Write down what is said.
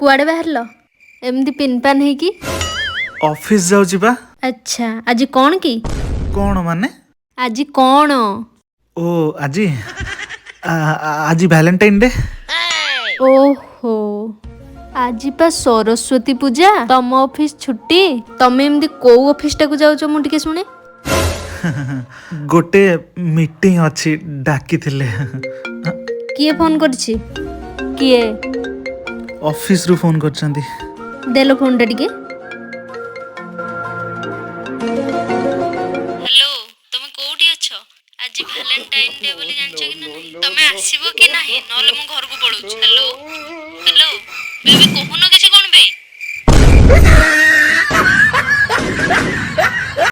କୁଆଡ଼େ ବାହାରିଲ ଏମିତି ପିନପାନ ହେଇକି? ଅଫିସ ଯାଉଛି ବା। ଆଚ୍ଛା, ଆଜି କ'ଣ କି? କ'ଣ ମାନେ? ଆଜି କ'ଣ? ଓ, ଆଜି ଆଜି ଭ୍ୟାଲେଣ୍ଟାଇନ୍ ଡେ। ଓହୋ, ଆଜି ପା ସରସ୍ୱତୀ ପୂଜା। ତମ ଅଫିସ ଛୁଟି? ତମେ ଏମିତି କୋଉ ଅଫିସଟାକୁ ଯାଉଛ, ମୁଁ ଟିକେ ଶୁଣେ। ଗୋଟେ ମିଟିଂ ଅଛି, ଡାକିଥିଲେ। କିଏ ଫୋନ କରିଛି? କିଏ? ଅଫିସରୁ ଫୋନ କରିଛନ୍ତି। ଦେଲ ଫୋନଟା ଟିକେ। ହ୍ୟାଲୋ, ତମେ କୋଉଠି ଅଛ? ଆଜି ଭାଲେଣ୍ଟାଇନ୍ ଡେ ବୋଲି ଜାଣିଛ କି ନା ନାହିଁ? ତମେ ଆସିବ କି ନାହିଁ? ନହେଲେ ମୁଁ ଘରକୁ ପଳଉଛି। Hello, hello baby,